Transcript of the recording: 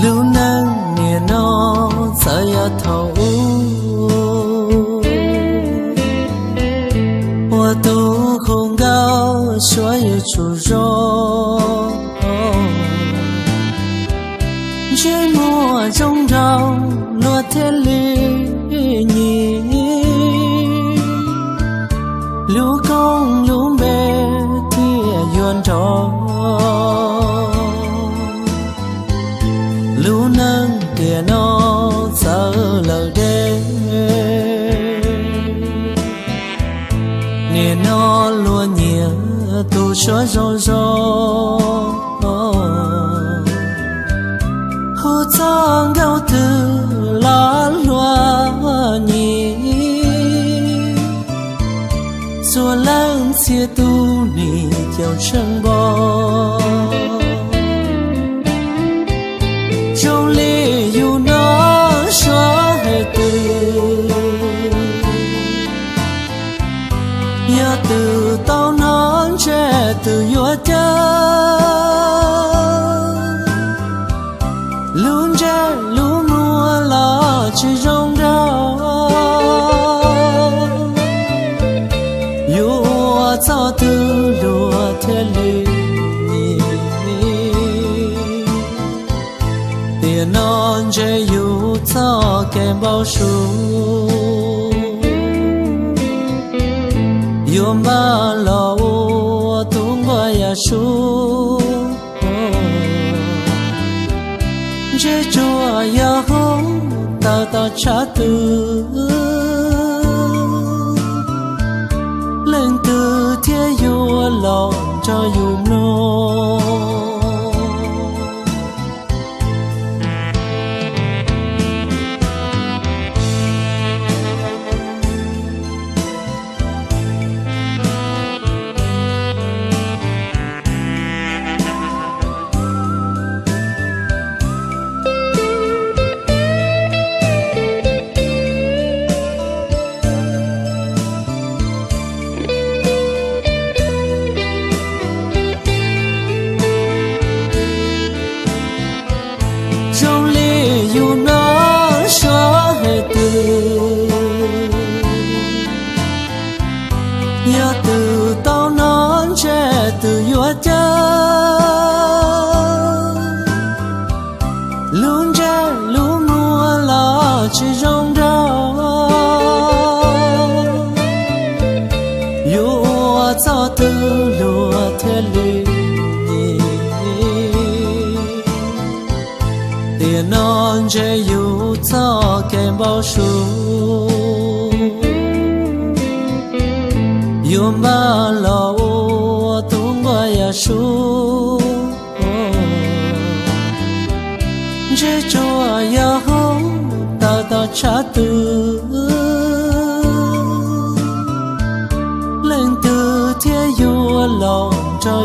Lub neej niaj no txawm yog thaum ub, ua tus hu nkauj suav yuav tsum zoo, ntsej muag zoo nraug luag thiaj li nyiam, lub koob lub npe thiaj yuav nrov. Lub neej tiam no txawv lawm deb, niaj no luag nyiam tus suav zoo zoo, hu txoj nkauj twg los luag nyiam, txhua leej txhia tus nim caum tsheej npo. Zoo li yus no suav hais tias, yog twg tau hnov ntshe twg yuav caw, lub ntsej lub muag los tsis zoo nraug, yuav ua txoj twg luag thiaj li nyiam. Tiam no ntshe yus txoj kev npau suav yuav npaj los ua tus nquag yam sub, ntshe tsuas yog hoob tawm tom tshav twg, leej twg thiaj yuav los nrog yus mloog. Zoo li yus no suav hais tias, yog twg tau hnov ntshe twg yuav caw, lub ntsej lub muag los tsis zoo nraug, yuav ua txoj twg luag thiaj li nyiam. Tiam no ntshe yus txoj kev npau suav yuav npaj los ua tus nquag yam sub, ntshe tsuas yog hoob tawm tom tshav twg, leej twg thiaj yuav los nrog